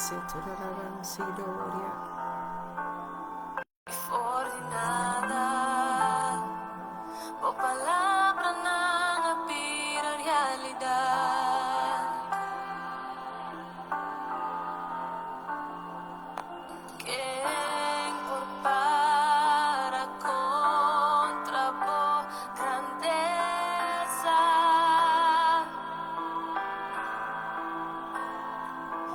For di nada, bo palabranan a bira realidat. Ken por para kontra bo grandesa?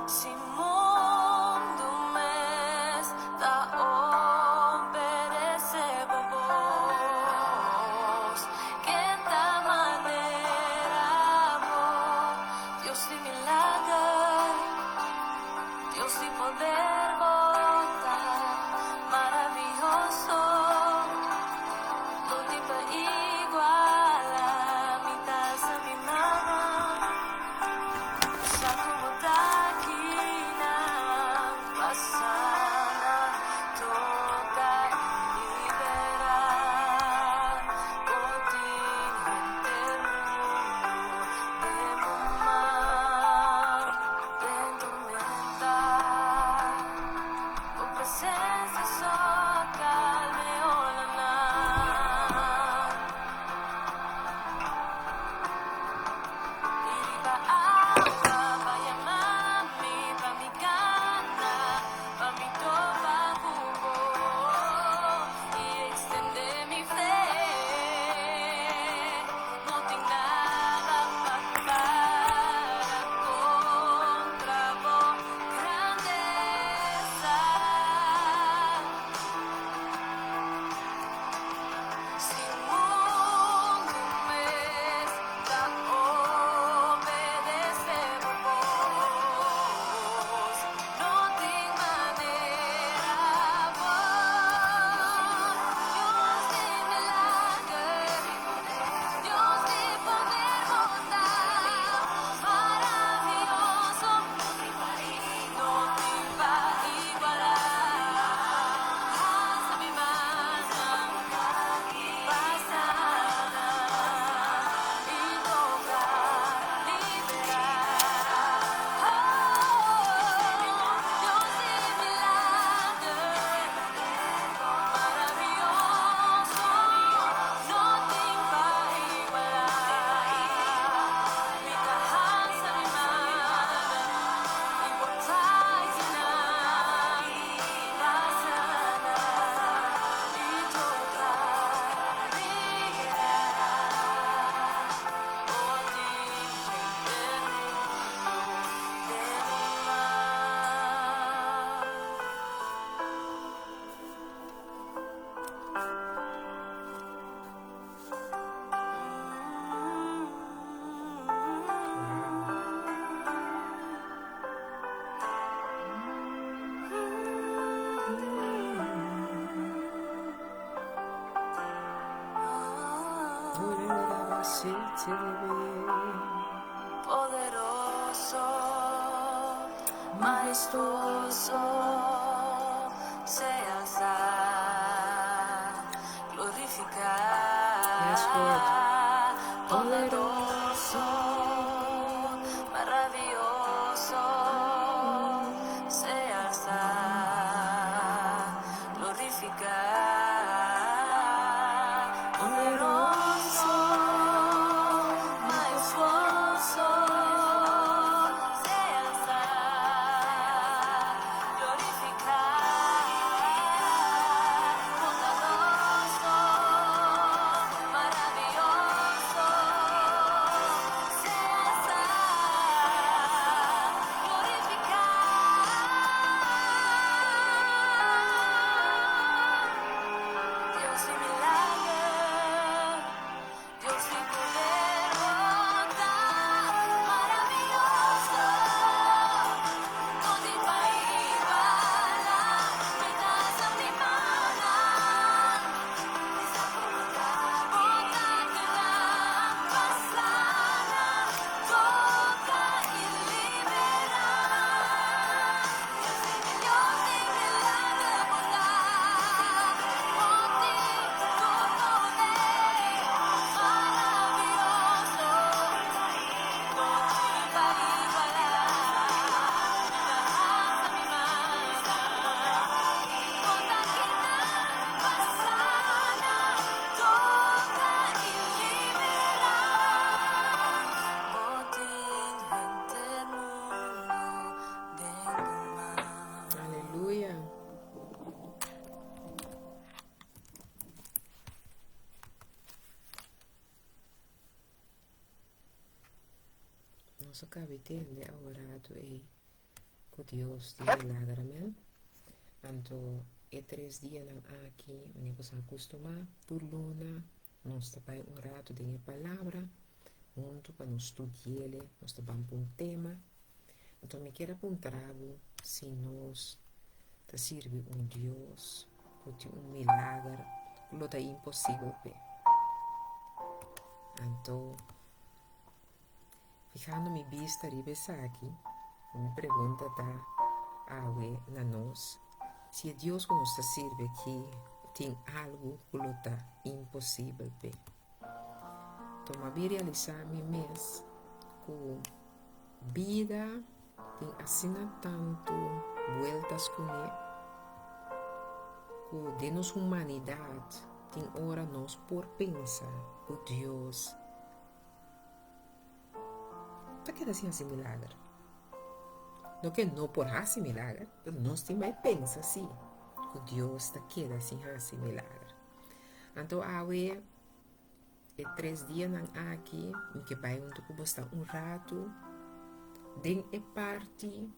Si mundu mes ta obedesé bo bos, ken ta manera bo? Dios di milager, Dios di poder bo ta maravioso, no tin pa iguala, mi ta alsa mi mannan. Sa ku bo ta akinan pa sana, toka i liberá. Bo tin henter mundu den bo man, den tormenta. Bo presensia so a kalma e olanan. I riba awa pa yama mi, pa mi kana, pa mi topa ku bo i ekstendé mi fe. No tin nada pa para kontra bo grandesa. Si mundu mes ta obedesé bo bos, no tin manera bo. Dios di milager, Dios di poder bo ta maravioso, no tin pa igualá. Alsa mi mannan pa sana i toka, liberá. Oh, Dios di milager, maravioso, no tin pa igualá. Mi ta alsa mi mannan i bo ta akinan pa sana i toka, liberá. Bo tin henter mundu den bo man. Poderoso, mahestuoso, seas glorificá. Yes, Lord. Poderoso, maravioso, seas glorificá. Poderoso, majestuoso, seas glorificá. Bondadoso, maravilloso. Nos a caba di tende awor rato ei cu Dios tin milager, amen. Anto e tres dianan aki, manera boso a acostuma, tur luna nos ta bai un rato den e palabra hunto pa nos studiele, nos ta ban pa un tema. Anto mi kier a puntra bo si nos ta sirbi un Dios cu tin un milager cu lo ta imposibel p'e. Anto Fijando mi bista riba esaki, mi pregunta ta awe na nos, si e Dios ku nos ta sirbi aki tin algu ku lo ta imposibel p'e. Tuma bi realisá mi mes ku bida tin asina tantu bueltas kuné ku den nos humanidat tin ora nos por pensa ku Dios Ta keda sin hasi milager. No ke no por hasi milager, pero nos tin bai pensa si ku Dios ta keda sin hasi milager. Anto awe e tres dianan aki mi ke bai huntu ku bo sta un ratu den e parti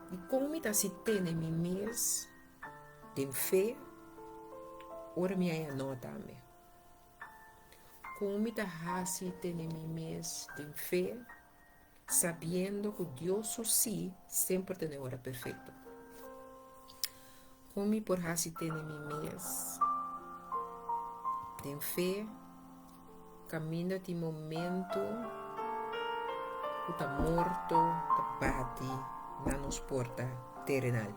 di kon mi ta hasi tene mi mes den fe ora mi haña no tambe. Kon mi ta hasi tene mi mes den fe, sabiendo ku Dios su sí semper ta den ora perfekto? Kon mi por hasi tene mi mes den fe kaminda tin momento ku ta morto ta bati na nos porta terenal?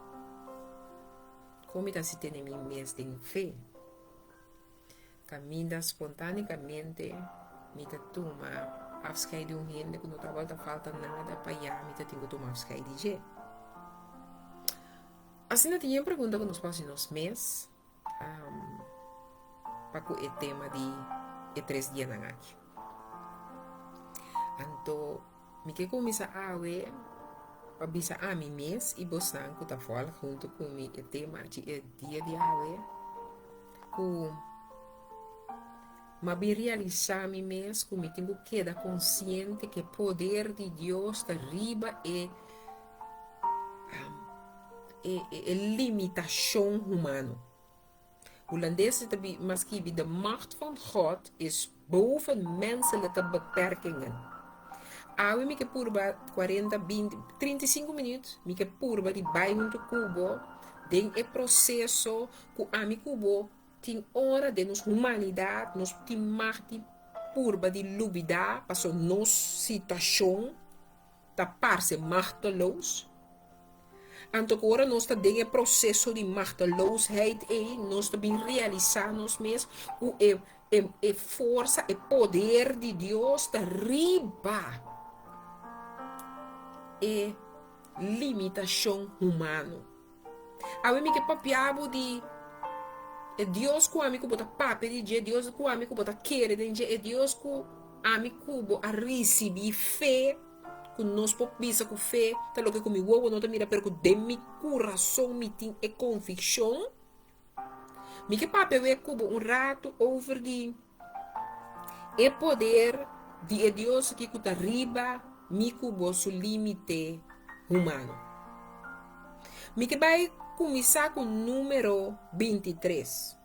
Kon mi ta hasi tene mi mes den fe? Kaminda spontánikamente mi ta tuma afskeit di un hende ku no tabata falta nada pa ya mi ta tin ku tuma afskeit di dje. Asina tin yen pregunta ku nos por hasi nos mes pa ku e tema di e tres dianan aki. Anto Mi ke kuminsá awe pa bisa ami mes i bosnan ku ta vòlg huntu ku mi e tema di e dia di awe, ku m'a bin realisá mi mes ku mi tin ku keda konsiente ku e poder di Dios ta riba e e limitashon humano. Hulandes ta mas skibi de macht van God is boven menselijke beperkingen. Awe mi ke purba 40, 20, 35 minuut mi ke purba di bai huntu ku bo den e proseso ku ami ku bo tin ora den nos humanidat nos tin mag di purba di lubida paso nos situashon ta parse machteloos. Anto ku ora nos ta den e proseso di machteloosheid ei, nos ta bin realisá nos mes ku e e e forsa, e poder di Dios ta riba e limitashon humano. Awe mi ke papia bo di e Dios ku ami ku bo ta papia di dje, Dios ku ami ku bo ta kere den dje, e Dios ku ami ku bo a risibí fe, ku nos por bisa ku fe ta loke ku mi wowo no ta mira pero ku den mi kurason mi tin e konvikshon. Mi ke papia awe ku bo un ratu over di e poder di e Dios aki ku ta riba mi ku bo su límite humano. Mi ke bai kuminsá ku Número bintitres,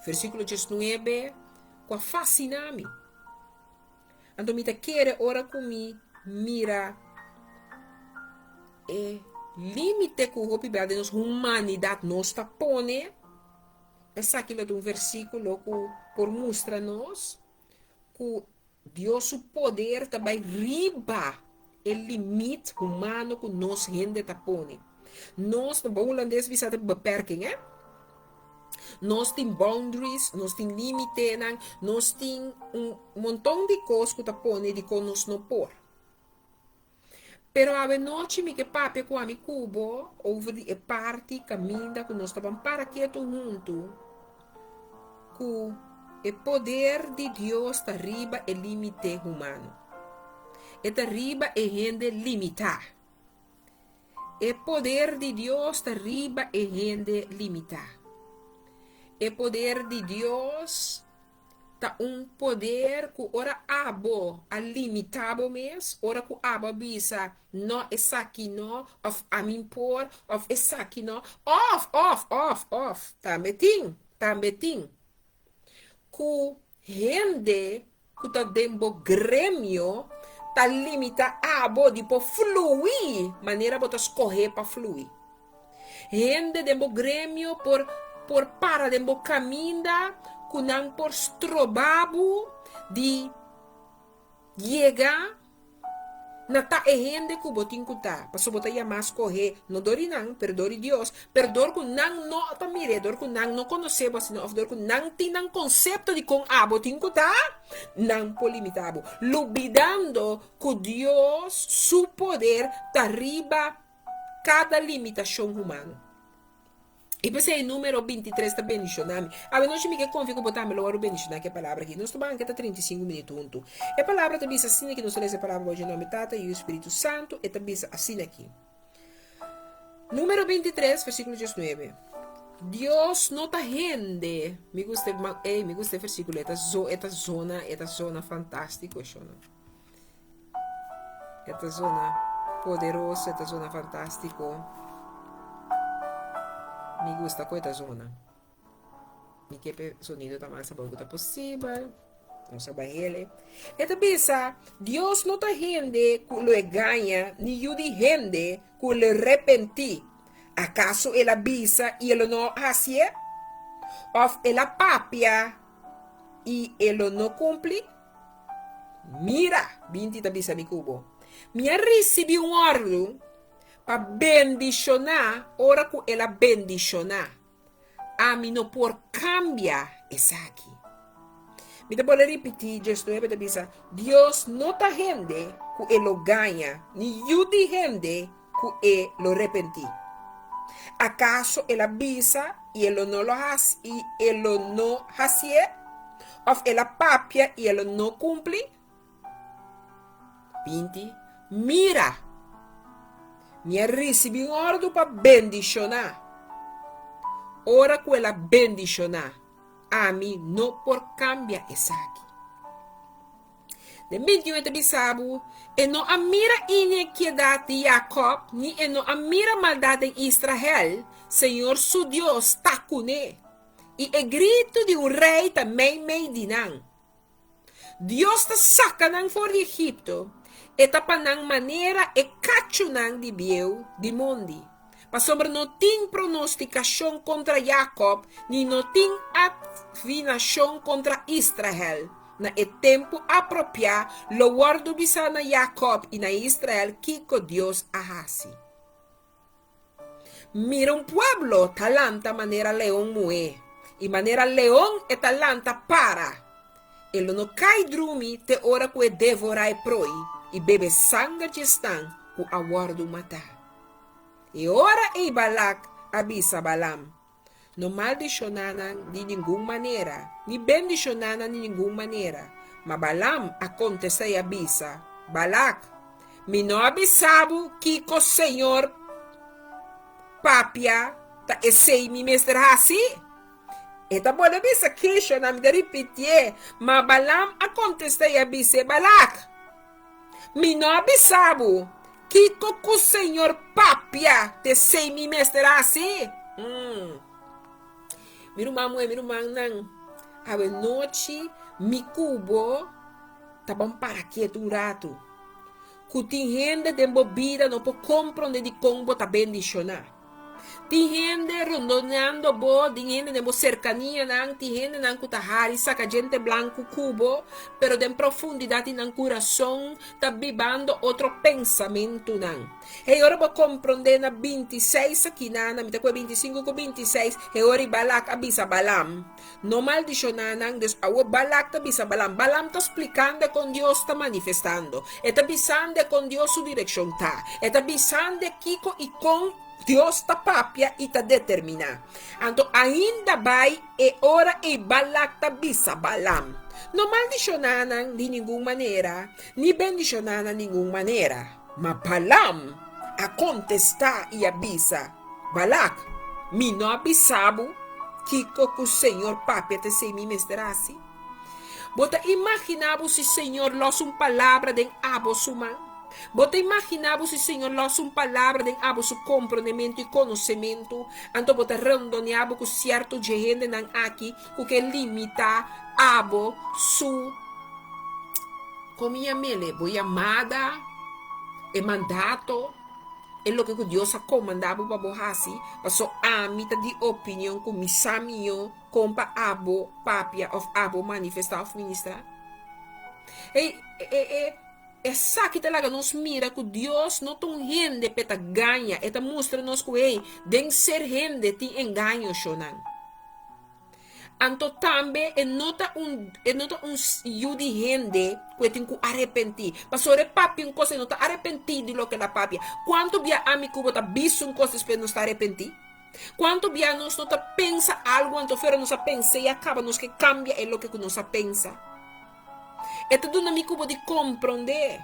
versíkulo diesnuebe, ku a fasiná mi. Anto mi ta kere ora ku mi mira e límite ku hopi bia den nos humanidat nos ta pone, esaki lo ta un versíkulo ku por mustra nos ku Dios su poder ta bai riba e limit humano ku nos hende ta pone. Nos, na bon hulandes bisa ta beperking, eh? Nos tin boundaries, nos tin límitenan, nos tin un monton di kos ku ta pone dikon nos no por. Pero awe nochi mi ke papia ku ami ku bo over di e parti kaminda ku nos ta ban para ketu huntu ku e poder di Dios ta riba e límite humano. E ta riba e hende limitá. E poder di Dios ta riba e hende limitá. E poder di Dios. Ta un poder ku ora abo a limitá bo mes, ora ku abo a bisa, No, esaki no, òf ami por, òf esaki no, òf, òf, òf, òf, tambe tin, tambe tin, ku hende ku ta den bo gremio ta limitá abo di por fluí manera bo ta skohé pa fluí. Hende den bo gremio por por para den bo kaminda ku nan por stroba bo di yega na ta e hende ku bo tin ku ta, pasobra bo ta yamá skohé no dor di nan, pero dor di Dios, pero dor ku nan no ta mir'é, dor ku nan no konosé bo asina òf dor ku nan tin nan konsepto di kon abo tin ku ta, nan por limitá bo, lubidando ku Dios su poder ta riba kada limitashon humano. I p'esei e numero bintitres ta bendishoná mi. Awenochi mi ke konfia ku bo tambe lo wòrdu bendishoná ku e palabra aki. Nos ta ban keda 35 minüt huntu. E palabra ta bisa asina aki, nos ta lesa e palabra bou dje nòmber Tata, Yu i Spiritu Santu, e ta bisa asina aki. Numero 23, versíkulo 19. Dios no ta hende. Mi gusta e, ey, mi gusta e versíkulo, e ta zo, e ta zona, e ta zona fantástiko, shona. E ta zona poderoso, e ta zona fantástiko. Mi gusta ku e ta zona. Mi ke p'e sonido ta mas abou ku ta posibel. Nos a bai hele. E ta bisa, Dios no ta hende ku lo e gaña, ni yu di hende ku lo e repentí. Akaso el a bisa i e lo no hasié? Òf el a papia i e lo no kumpli? Mira, binti ta bisa mi ku bo, Mi a risibí un òrdu pa bendishoná ora ku el a bendishoná. Ami no por kambia esaki. Mi ta bolbe ripití, 19 ta bisa, Dios no ta hende ku e lo gaña, ni yu di hende ku e lo repentí. Akaso el a bisa i e lo no lo hasi i e lo no hasié? Òf el a papia i e lo no kumpli? 20 Mira! Mi a risibí un òrdu pa bendishoná. Ora ku el a bendishoná, ami no por kambia esaki. Den 21 e ta bisa bo, E no a mira inikiedat di Jakòb, ni e no a mira maldat den Israel, Señor su Dios ta kuné, i e gritu di un rei ta meimei di nan. Dios ta saka nan for di Egipto, e ta pa nan manera e kachunan di bieu di mondi. Pasobra no tin pronostikashon kontra Jakòb, ni no tin atvinashon kontra Israel. Na e tempu apropiá lo wòrdu bisá na Jakòb i na Israel kiko Dios a hasi. Mira un pueblo ta lanta manera leon muhé, i manera leon e ta lanta para. E lo no kai drumi te ora ku e devorá e proi i bebe sanger dje esnan ku a wòrdu matá. E ora ei Balak a bisa Balaam, No maldishoná nan di ningun manera, ni bendishoná nan di ningun manera. Ma Balaam a kontestá i a bisa, Balak, mi no a bisa bo kiko señor papia ta esei mi mester hasi? E ta bolbe bisa kishonan, mi ta ripitié. Ma Balaam a kontestá i a bis'é, Balak, mi no a bisa bo Kiko ku Señor papia t'esei mi mester hasi? Mm. Mi ruman muhé, mi rumannan, awe nochi mi ku bo ta bon para ketu un ratu. Ku tin hende den bo bida no por komprondé dikon bo ta bendishoná. Tin hende rondoneando bo, tin hende den bo serkanianan, tin hendenan ku ta hari saka djente blanku ku bo, pero den profundidat di nan kurason ta bibando otro pensamentunan. Hey, ora bo komprondé na bintiseis akinan, na mi ta kue bintisinku ku bintiseis, e ora i Balak a bisa Balaam, No maldishoná nan. Dus awor Balak ta bisa Balaam. Balaam ta splikando kon Dios ta manifestando. E ta bisando kon Dios su direkshon ta. E ta bisando kiko i kon Dios ta papia i ta determiná. Anto ainda bai e ora ei Balak ta bisa Balaam, No maldishoná nan di ningun manera, ni bendishoná nan ningun manera. Ma Balaam a kontestá i a bisa, Balak, mi no a bisa bo kiko ku señor papia ta esei mi mester hasi? Bo ta imaginá bo si Señor lòs un palabra den abo su man? Bo ta imaginá bo si Señor lòs un palabra den abo su komprondementu i konosementu? Anto bo ta rondoneá bo ku sierto dje hendenan aki ku ke limitá abo su, komo yam'ele, bo yamada, e mandato, e loke ku Dios a komandá bo pa bo hasi? Paso ami ta di opinion ku mi sa mihó kon pa abo papia òf abo manifestá òf ministrá. Ei, e, e, esaki ta laga nos mira ku Dios no ta un hende p'e ta gaña. E ta mustra nos ku, ei, den ser hende tin engaño, shonnan. Anto tambe e no ta un, e no ta un yu di hende ku e tin ku arepentí. Pasobra e papia un kos, e no ta arepentí di loke el a papia. Kuantu bia ami ku bo ta bisa un kos despues nos ta arepentí? Kuantu bia nos no ta pensa algu anto fera nos a pensa i a kaba nos ke kambia e loke ku nos a pensa? E ta duna mi ku bo di komprondé.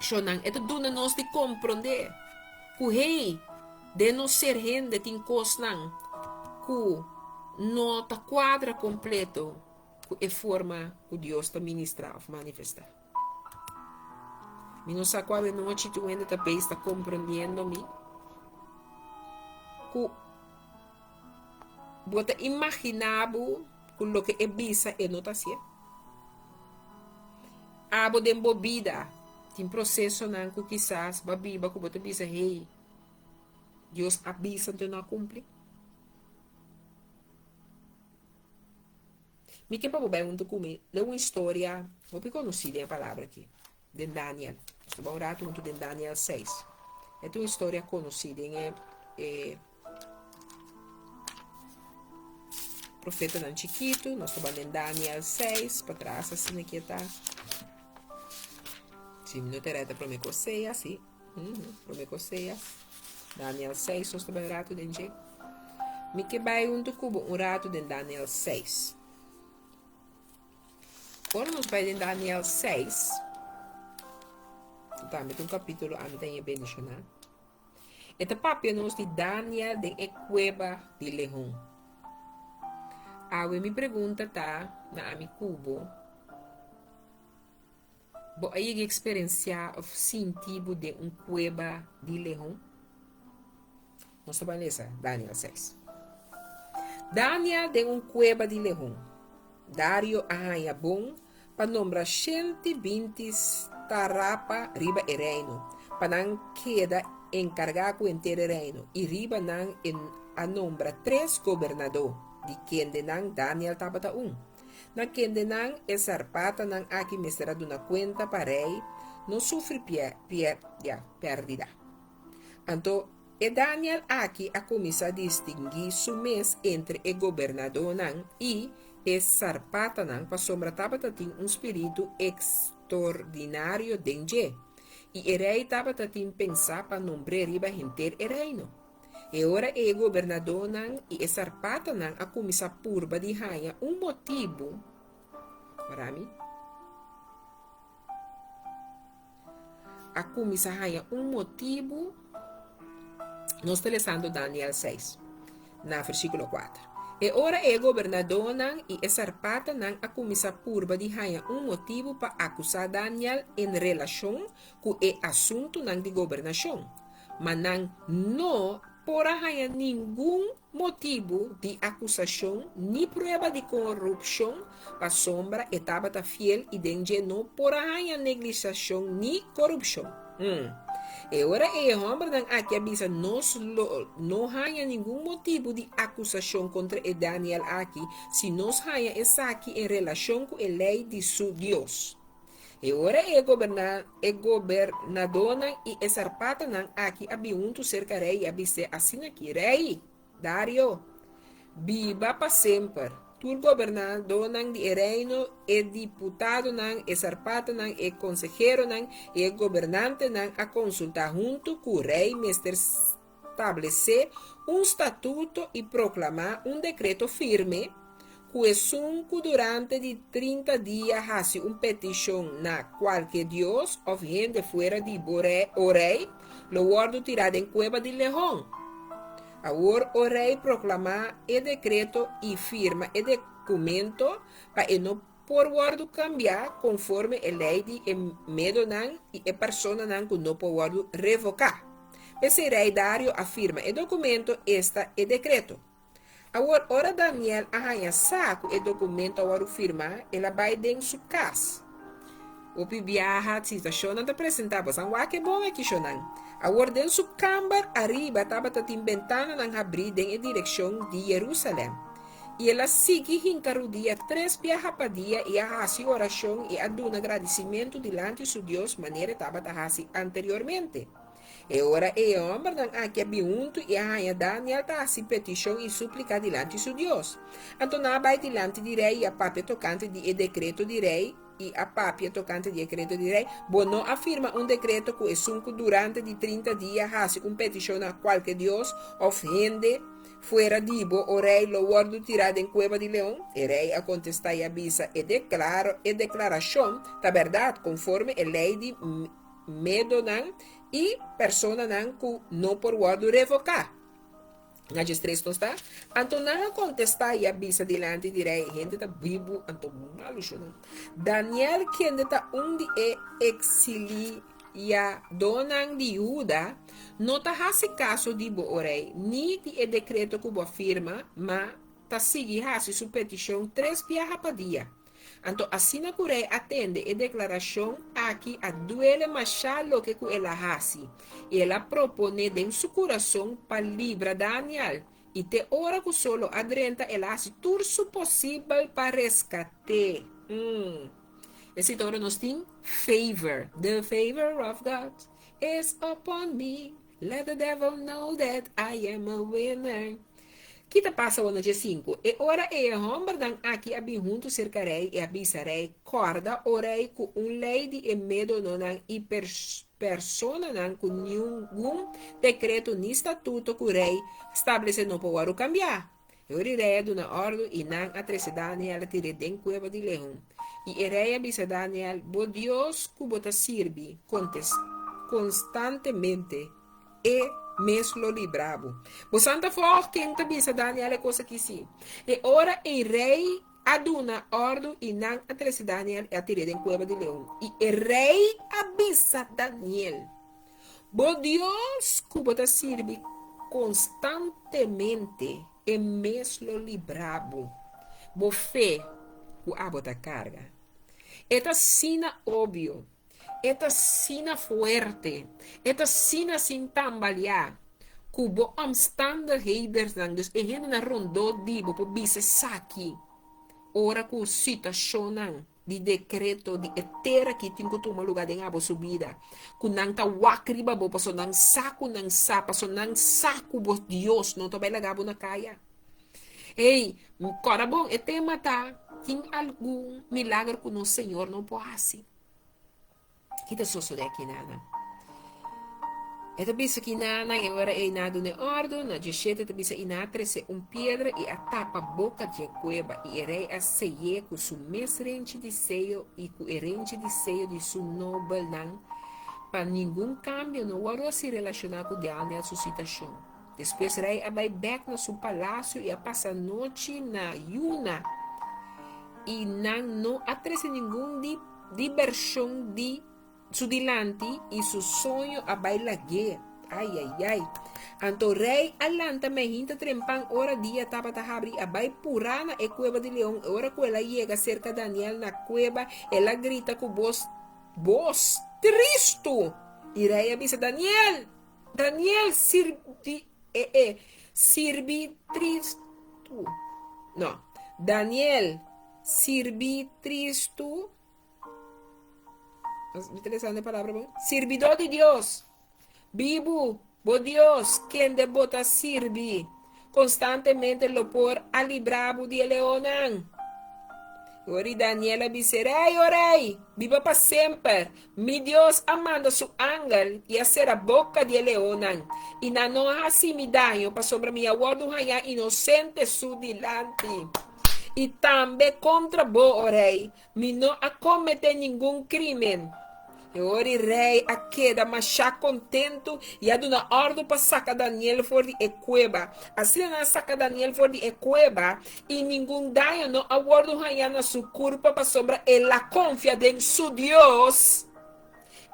Shonnan, e ta duna nos di komprondé ku hey, den nos ser hende tin kosnan ku no ta kuadra kompleto ku e forma ku Dios ta ministrá òf manifestá. Mi no sa ku awenochi tur hende ta bes ta komprondiendo mi ku bo ta imaginá bo ku loke e bisa e no ta hasié. Abo den bo bida tin prosesonan ku kisas bo a biba ku bo ta bisa, hey, Dios a bisa anto e no a kumpli. Mi ke pa bo bai huntu ku mi den un historia hopi konosí den e palabra aki, den Daniel. Nos ta bai un ratu huntu den Daniel seis. E ta un historia konosí den e e profetanan chikitu. Nos ta bai den Daniel seis, patras asina ki e ta. Si mi no ta reta promé ku Oseas, si. Promé ku Oseas. Daniel 6, nos ta bai un ratu den dje. Mi ke bai huntu ku bo un ratu den Daniel 6. Ora nos bai den Daniel 6, tambe ta un kapítulo ami ta ña bendishoná. E ta papia nos di Daniel den e kueba di lehon. Awe mi pregunta ta na ami ku bo, Bo a yega eksperensiá òf sinti bo den un kueba di lehon? Nos ta ban lesa Daniel seis. Daniel den un kueba di lehon. Dario a haña bon pa nombra shenti binti starapa riba e reino, pa nan keda enkargá ku henter e reino, i riba nan e a nombra tres gobernadó, di kendenan Daniel tabata un. Na kendenan e sarpatanan aki mester a duna kuenta pa rei no sufri pèrdida. Anto e Daniel aki a kuminsá distinguí su mes entre e gobernadónan i e sarpatanan pasobra tabata tin un spiritu ekstordinario den dje, i e rei tabata tin pensá pa nombr'é riba henter e reino. E ora ei e gobernadónan i e sarpatanan a kuminsá purba di haña un motibu para mi a kuminsá haña un motibu. Nos ta lesando Daniel seis, na versíkulo kuater. E ora ei e gobernadónan i e sarpatanan a kuminsá purba di haña un motibu pa akusá Daniel en relashon ku e asuntunan di gobernashon. Ma nan no por a haña ningun motibu di akusashon ni prueba di korupshon, pasobra e tabata fiel i den dje no por a haña neglisashon ni korupshon. E ora ei e hòmbernan aki a bisa, Nos lo no haña ningun motibu di akusashon kontra e Daniel aki si nos haña esaki en relashon ku e lei di su Dios. E ora e e gobernadónan i e sarpatanan aki a bin huntu serka rei i a bis'é asin'aki, Rei, Dario, biba pa semper! Tur gobernadónan di e reino, e diputadonan, e sarpatanan, e konseheronan i e gobernantenan a konsultá huntu ku rei mester stablesé un statuto i proklamá un dekreto firme ku esun ku durante di 30 dia hasi un petishon na kualke dios òf hende fuera di bo rei, o rei, lo wòrdu tirá den kueba di lehon. Awor, o rei, proklamá e dekreto i firma e dokumento pa e no. por wòrdu kambiá konforme e lei di e medonan i e personanan ku no por wòrdu revoká. P'esei rei Dario a firma e dokumento, esta, e dekreto. Awor, ora Daniel a haña sa ku e dokumento a wòrdu firmá, el a bai den su kas. Hopi biaha situashonnan ta presentá, bo san wak e bon aki shonnan. Awor den su kamber ariba tabata tin bentananan habrí den e direkshon di Yerusalèm. I el a sigui hinka rudia tres biaha pa dia i a hasi orashon i a duna gradisimentu dilanti su Dios manera e tabata hasi anteriormente. E ora ei e hòmbernan aki a bin huntu i a haña Daniel ta hasi petishon i súplika dilanti su Dios. Anto nan a bai dilanti di rei i a papia tokante di e dekreto di rei i a papia tokante di e dekreto di rei, Bo no a firma un dekreto ku esun ku durante di trinta dia hasi un petishon na kualke dios òf hende fuera di bo, o rei, lo wòrdu tirá den kueba di leon? E rei a kontestá i a bisa, E deklarashon ta bèrdat, konforme e lei di medonan i personanan ku no por wòrdu revoká. Na djestres nos ta. Anto nan a kontestá i a bisa dilanti di rei, Hende ta bibu, anto malu shonnan. Daniel, kende ta un di e eksiliadonan di Huda, no ta hasi kaso di bo, o rei, ni di e dekreto ku bo a firma, ma ta sigui hasi su petishon tres biaha pa dia. Anto asina ku rei a tende e deklarashon aki a duele mashá loke ku el a hasi, i el a proponé den su kurason pa libra Daniel, i te ora ku solo a drenta el a hasi tur su posibel pa reskat'é. Mm. Esei ta ora nos tin favor. The favor of God is upon me. Let the devil know that I am a winner. Ki ta pasa awor na dje sinku? E ora ei e hòmbernan aki a bin huntu serka rei i a bisa rei, Kòrda, o rei, ku un lei di e medononan i personanan ku ningun dekreto ni statuto ku rei stablesé no por wòrdu kambiá. E ora e rei a duna òrdu i nan a trese Daniel a tir'é den kueba di leon. I e rei a bisa Daniel, Bo Dios ku bo ta sirbi konstantemente, e mes lo libra bo. Bo santa fòg ken ta bisa Daniel e kos aki si. E ora ei rei a duna òrdu i nan a trese Daniel i a tir'é den kueba di leon. I e rei a bisa Daniel, Bo Dios ku bo ta sirbi konstantemente, e mes lo libra bo. Bo fe ku abo ta karga, e ta asina obio, e ta asina fuerte, e ta asina sin tambaleá, ku bo omstandighedennan, dus e hendenan rondó di bo por bisa esaki ora ku situashonnan di dekreto di e tera aki tin ku tuma luga den abo su bida, ku nan ta wak riba bo pasobra nan sa ku nan sa, pasobra nan sa ku bo Dios no ta bai laga bo na kaya. Ey, kòrda bon, e tema ta, tin algun milager ku nos Señor no por hasi. Ki ta sosodé aki nanan? E ta bisa ki nanan e ora ei nan a duna e òrdu, na djeshete ta bisa i nan a trese un piedra i a tapa boka dje kueba, i e rei a sey'é ku su mes renchi di seyo i ku e renchi di seyo di su nobelnan, pa ningun kambio no wòrdu hasi relashoná ku Daniel su situashon. Despues rei a bai bèk na su palasio i a pasa nochi na yuna, i nan no a trese ningun di Dibershon di su dilanti i su soño a bai lag'é. Ai, ai, ai. Anto rei a lanta mehinta trempan ora dia tabata habri i a bai purá na e kueba di leon. E ora ku el a yega serka Daniel na kueba, el a grita ku bos, bos tristu. I rei a bisa, Daniel! Daniel, sirbi, e, e, sirbi tristu. No. Daniel! Sirbi tristu. Mi ta lesando e palabra bon. Sirbidó di Dios. Bibu, bo Dios, kende bo ta sirbi konstantemente lo por a libra bo di e leonnan. Ora i Daniel a bisa, Rei, o rei, biba pa semper. Mi Dios a manda su angel i a sera boka di e leonnan, i nan no a hasi mi daño, pasobra mi a wòrdu hañá inosente su dilanti. I tambe kontra bo, o rei, mi no a kometé ningun krímen. E ora e rei a keda mashá kontentu i a duna òrdu pa saka Daniel for di e kueba. Asina nan a saka Daniel for di e kueba, i ningun daño no a wòrdu hañá na su kurpa pasobra el a konfia den su Dios.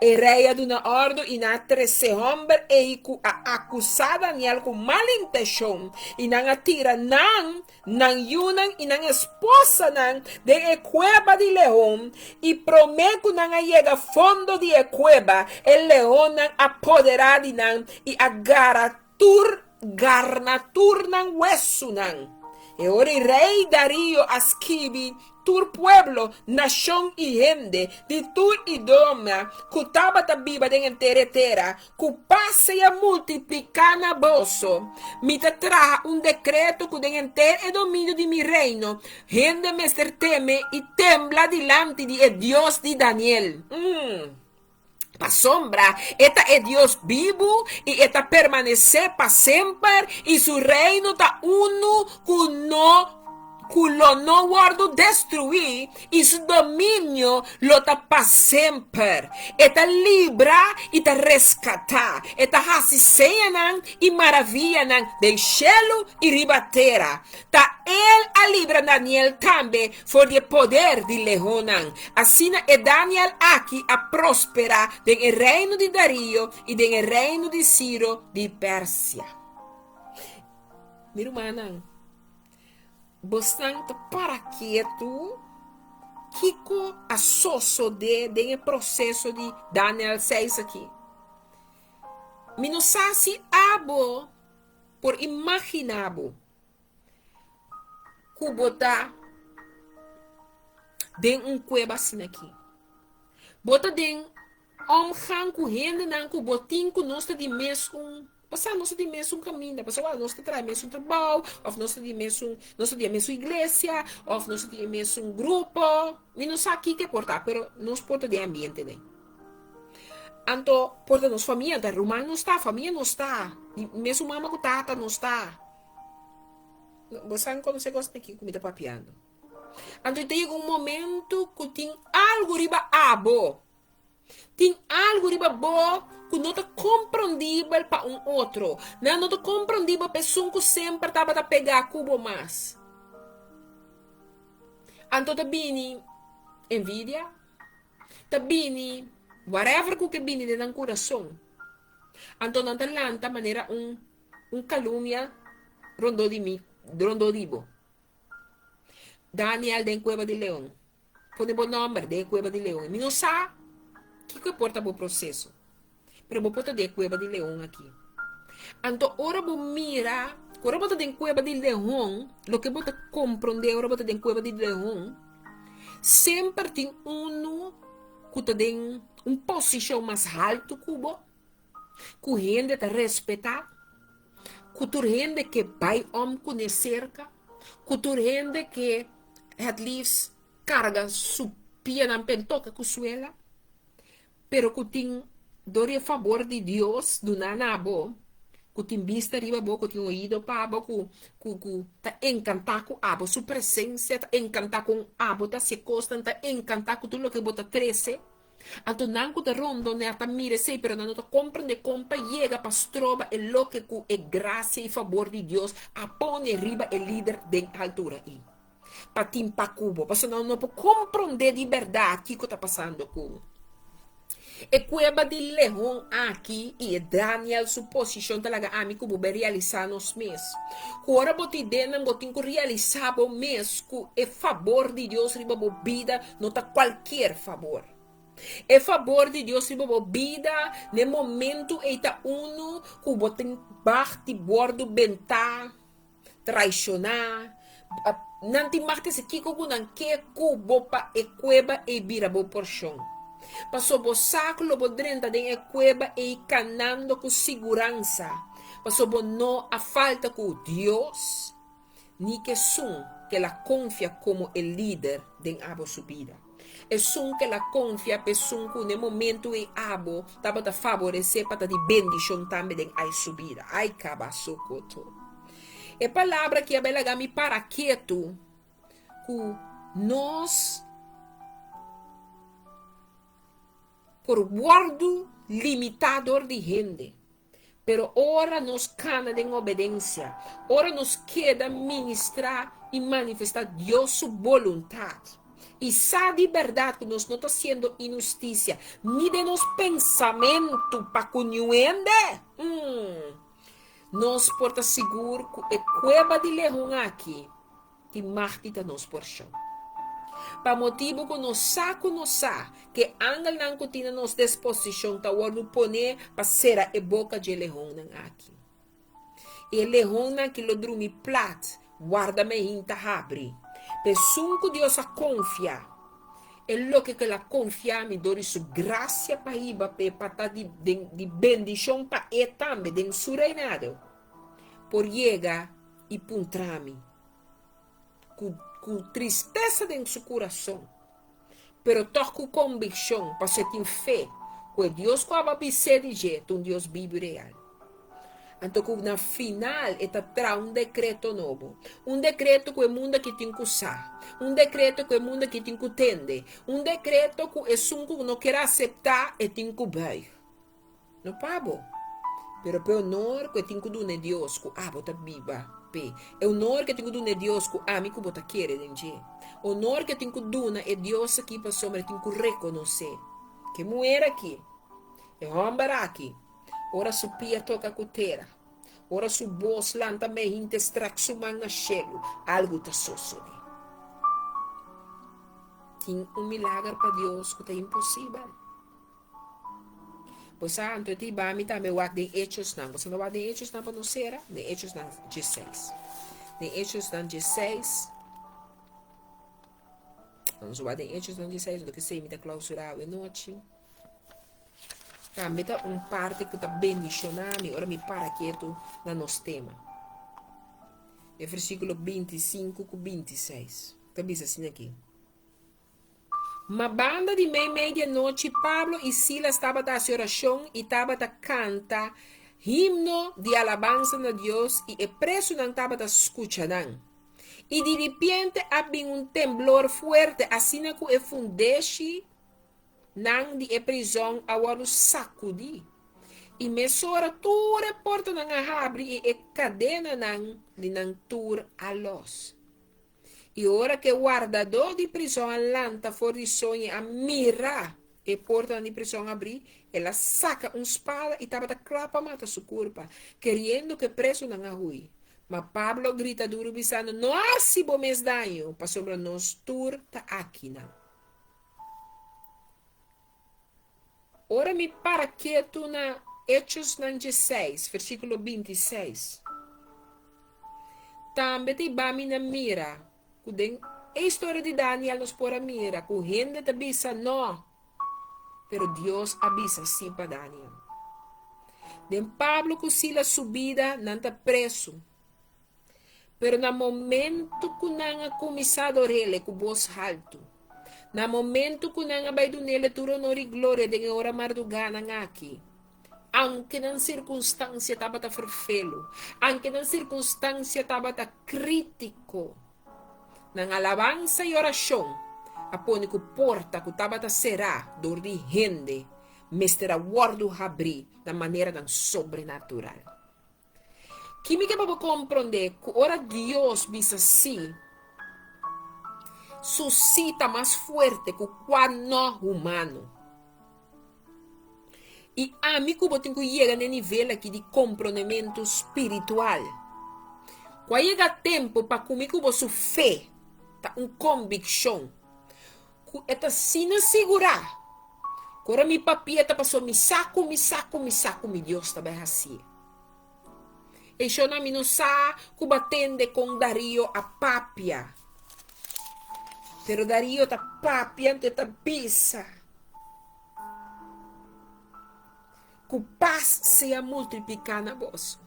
E rei a duna òrdu i nan a trese hòmber ei ku a akusá Daniel ku mal inteshon, i nan a tira nan, nan yunan i nan esposanan den e kueba di leon, i promé ku nan a yega fondo di e kueba, e leonnan a poderá di nan i a gara tur garna tur nan wesunan. E ora e rei Darío a skibi tur pueblo, nashon i hende di tur idioma ku tabata biba den henter e tera, Ku pas sea multipliká na boso. Mi ta traha un dekreto ku den henter e dominio di mi reino, hende mester teme i tembla dilanti di e Dios di Daniel. Pasobra e ta e Dios bibu i e ta permanesé pa semper, i su reino ta unu ku no ku lo no wòrdu destruí i su dominio lo ta pa semper. E ta libra i ta reskatá, e ta hasi señanan i maravianan den shelu i riba tera. Ta el a libra Daniel tambe for di e poder di leonnan. Asina e Daniel aki a prosperá den e reino di Darío i den e reino di Siro di Persia. Mi rumannan, bosnan ta para ketu kiko a sosodé den e proseso di Daniel seis aki? Mi no sa si abo por imaginá bo ku bo ta den un kueba asina aki. Bo ta den omgang ku hendenan ku bo tin ku nos ta di mes un, pasá nos ta di mes un kaminda, pasobra nos ta traha mes un trabou, òf nos ta di mes un, nos ta di e mes un iglesia, òf nos ta di e mes un grupo, mi no sa kiko e por ta, pero nos por ta den ambiente den. Anto por ta nos famia, ta ruman nos ta, famia nos ta, di mesun mama ku tata nos ta. Bo sa konosé kos aki ku mi ta papiando. Anto ta yega un momento ku tin algu riba abo, tin algu riba bo ku no ta komprondibel pa un otro. Nan no ta komprondibel pa esun ku semper tabata pegá ku bo mas. Anto ta bini envidia. Ta bini whatever ku ke bini den nan kurason. Anto nan ta lanta manera un un kalumia rondó di mi, rondó di bo. Daniel den kueba di leon. Pone bo nòmber den e kueba di leon. Mi no sa kiko e por ta bo proseso. Pero bo por ta den e kueba di leon aki. Anto ora bo mira, ora bo ta den kueba di leon, loke bo ta komprondé ora bo ta den kueba di leon, semper tin unu ku ta den un posishon mas haltu ku bo, ku hende ta respetá, ku tur hende ke bai om kuné serka, ku tur hende ke het liefst karga su pianan p'e toka ku suela. Pero ku tin dor di e fabor di Dios duná na bo, ku tin bista riba bo, ku tin oido pa bo, ku ku ku ta enkantá ku abo su presensia, ta enkantá kon abo ta hasi e kosnan, ta enkantá ku tur loke bo ta trese. Anto nan ku ta rondoná ta mira esei, pero nan no ta komprendé kon pa yega pa stroba e loke ku e grasia i fabor di Dios a pone riba e lider den altura ei. Pa tin pa ku bo, pasobra nan no por komprondé di bèrdat kiko ta pasando ku bo. E kueba di lehon aki i e Daniel su posishon ta laga ami ku bo bai realisá nos mes. Ku ora bo tin den nan bo tin ku realisá bo mes ku e fabor di Dios riba bo bida no ta kualkier fabor. E fabor di Dios riba bo bida na e momentu ei ta unu ku bo tin bag di wòrdu bentá. Traishoná. Nan tin mag di kiko ku nan ke ku bo pa e kueba ei bira bo porshon. Paso bo sa ku lo bo drenta den e kueba ei kanando ku siguransa, paso bo no a falta ku Dios ni ku esun ku el a konfia komo e lider den abo su bida. Esun ku el a konfia pa esun ku na e momentu ei abo tabata faboresé pa ta di bendishon tambe den ai su bida. Ai kabasokoto. E palabra aki a bai laga mi para ketu ku nos. Por wòrdu limitá dor di hende. Pero ora nos kana den obedensia, ora nos keda ministrá i manifestá Dios su boluntat, i sa di bèrdat ku nos no ta hasiendo inhustisia ni den nos pensamentu pa ku niun hende, nos por ta sigur ku e kueba di lehon aki tin mag di ta nos porshon. Pa motibu ku nos sa ku nos sa ku e angelnan ku tin na nos disposishon ta wòrdu poné pa sera e boka dje lehonnan aki. I e lehonnan aki lo drumi plat, warda mehinta habri. Pa esun ku Dios a konfia, e loke ku el a konfia mi dor di su grasia pa hiba p'e pa ta di di bendishon pa e tambe den su reinado, por yega i puntra mi ku ku tristesa den su kurason, pero tòg ku konvikshon, pasobra e tin fe ku e Dios ku aba bis'é di dje ta un Dios bibu i real. Anto ku na final e ta traha un dekreto nobo, un dekreto ku e mundu aki tin ku sa, un dekreto ku e mundu aki tin ku tende, un dekreto ku esun ku no kier aseptá e tin ku buig. No pa bo, pero p'e onor ku e tin ku duna e Dios ku abo ta biba p'e, e onor ku e tin ku duna e Dios ku ami ku bo ta kere den dje, onor ku e tin ku duna e Dios aki pasobra e tin ku rekonosé ku e muher aki, e hòmber aki, ora su pia toka ku tera, ora su bos lanta mehinte strèk su man na shelu, algu ta sosodé. Tin un milager pa Dios ku ta imposibel. Bo sa, anto e ta hiba mi tambe wak den Hechosnan. Bo sa no wak den Hechosnan pa nos sera? Den Hechosnan dieseis. Den Hechosnan dieseis. Nos wak den Hechosnan dieseis, lo ke sei mi ta klausurá awe nochi. Tambe ta un parti ku ta bendishoná mi ora mi para ketu na nos tema. E versíkulo 25 ku 26 ta bisa asina aki. Ma banda di meimei di anochi Pablo i Silas tabata hasi orashon i tabata kanta himno di alabansa na Dios i e presunan tabata skucha nan. I diripiente a bin un temblor fuerte asina ku e fundeshi nan di e prizòn a wòrdu sakudí. I mesora tur e portanan a habri i e kadenanan di nan tur a lòs. I ora ku e wardadó di prizòn a lanta for di soño i a mira e portanan di prizòn abrí, el a saka un spada i tabata kla pa mata su kurpa, keriendo ku e prezunan a hui. Ma Pablo a grita duru bisando, No hasi bo mes daño, pasobra nos tur ta akinan. Ora mi para ketu na Hechosnan dieseis, versíkulo bintiseis, tambe ta hiba mi na mira ku den e historia di Daniel nos por a mira ku hende ta bisa no, pero Dios a bisa sí pa Daniel. Den Pablo ku Silas su bida nan ta presu. Pero na momento ku nan a kuminsá ador'El ku bos haltu, na momento ku nan a bai dun'El tur onor i gloria den e ora mardugánan aki, aunke nan sirkunstansia tabata ferfelu, aunke nan sirkunstansia tabata krítiko, nan alabansa i orashon a pone ku porta ku tabata será dor di hende mester a wòrdu habrí na maneranan sobrenatural. Ki mi ke pa bo komprondé ku ora Dios bisa sí, su sí ta mas fuerte ku kua no humano. I ami ku bo tin ku yega na e nivel aki di komprondementu spiritual. Ku a yega tempu pa ku mi ku bo su fe ta un kombikshon ku e ta asina sigurá ku ora mi papia ta pasobra mi sa ku mi sa ku mi sa ku mi Dios ta bai hasié. E shona mi no sa ku ba tende kon Darío a papia. Pero Darío ta papia anto e ta bisa ku pas sea multipliká na boso.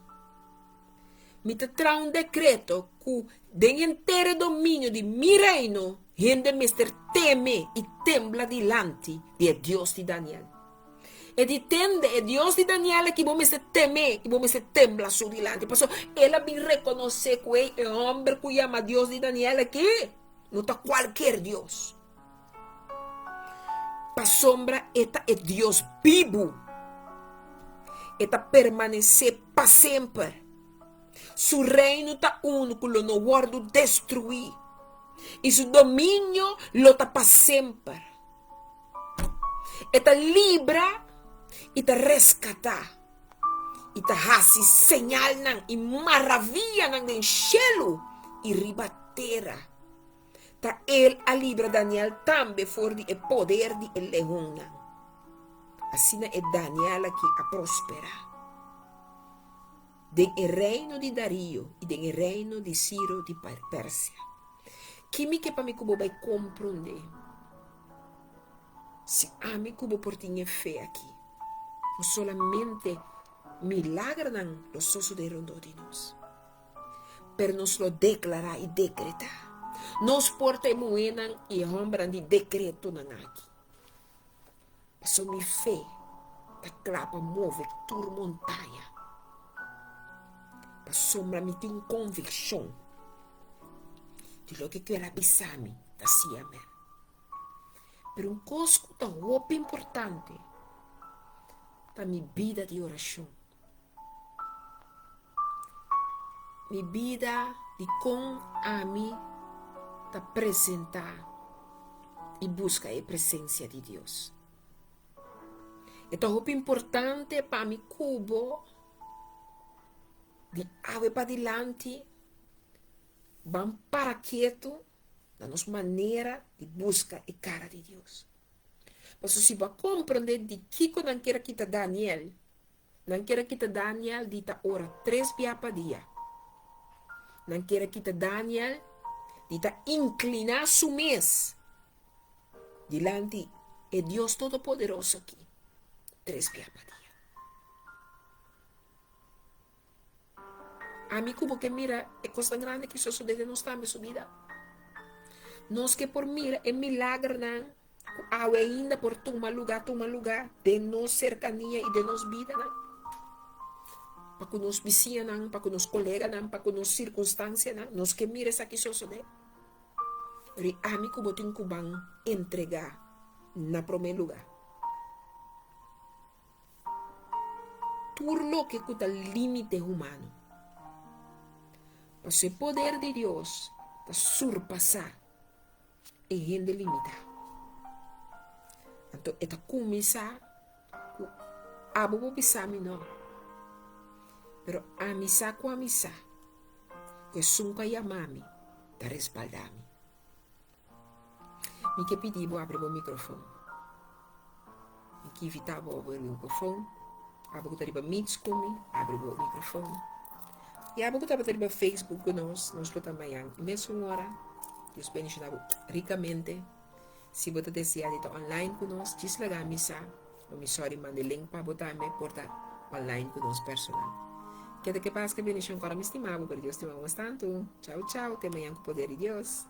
Mi ta traha un dekreto ku den henter e dominio di mi reino hende mester teme i tembla dilanti di e Dios di Daniel. E di tende e Dios di Daniel aki bo mester tem'é i bo mester tembla su dilanti. Pasobra el a bin rekonosé ku ei e hòmber ku yama Dios di Daniel aki no ta kualkier Dios. Pasobra e ta e Dios bibu. E ta permanesé pa semper. Su reino ta unu ku lo no wòrdu destruí, i su dominio lo ta pa semper. E ta libra i ta reskatá, i ta hasi señalnan i maravianan den shelu i riba tera. Ta el a libra Daniel tambe for di e poder di e leonnan. Asina e Daniel aki a prosperá den e reino di Darío i den e reino di Siro di Persia. Ki mi ke pa mi ku bo bai komprondé? Si ami ku bo por tin e fe aki, no solamente milagernan lo sosodé rondó di nos, pero nos lo deklará i dekretá. Nos por ta e muhénan i e hòmbernan di dekretonan aki. Pasobra mi fe ta kla pa move tur montaña. Pasobra mi tin un konvikshon di loke ku el a bisa mi ta sí amèn. Pero un kos ku ta hopi importante ta mi bida di orashon. Mi bida di kon ami ta presentá i buska e presensia di Dios. E ta hopi importante pa mi ku bo di awe padilanti ban para ketu na nos manera di buska e kara di Dios. Pasobra si bo a komprendé di kiko nan kier a kita Daniel, Nan kier a kita Daniel di ta ora tres bia pa dia. Nan kier a kita Daniel di ta inkliná su mes dilanti e Dios Todopoderoso aki tres bia pa dia. Ami ku bo ke mira e kosnan grandi ki sosodé den nos tambe su bida. Nos ke por mira e milagernan ku awe ainda por tuma lugá, tuma lugá den nos serkania i den nos bidanan. Pa ku nos bisiñanan, pa ku nos koleganan, pa ku nos sirkunstansianan, nos ke mira esaki sosodé. Pero i ami ku bo tin ku ban entregá na promé lugá. Tur loke ku ta límite humano. Pasobra e poder di Dios ta surpasá e hende limitá. Anto e ta kuminsá ku abo por bisa mi no, pero ami sa ku ami sa ku esun ku a yama mi ta respaldá mi. Mi ke pidi bo abri bo microfon. Mi ke invita bo abri bo microfon. Abo ku ta riba Meets ku mi, abri bo microfon. I abo ku tabata riba Facebook ku nos, nos lo ta mañan e mesun ora. Dios bendiciona bo ricamente. Si bo ta desea di ta online ku nos, djis laga mi sa. Lo mi sorry manda e link pa bo tambe por ta online ku nos personal. Keda ke pas ke bendicion kora mi stima bo, pero Dios stima bo mas tantu. Chao chao, te mañan ku poder di Dios.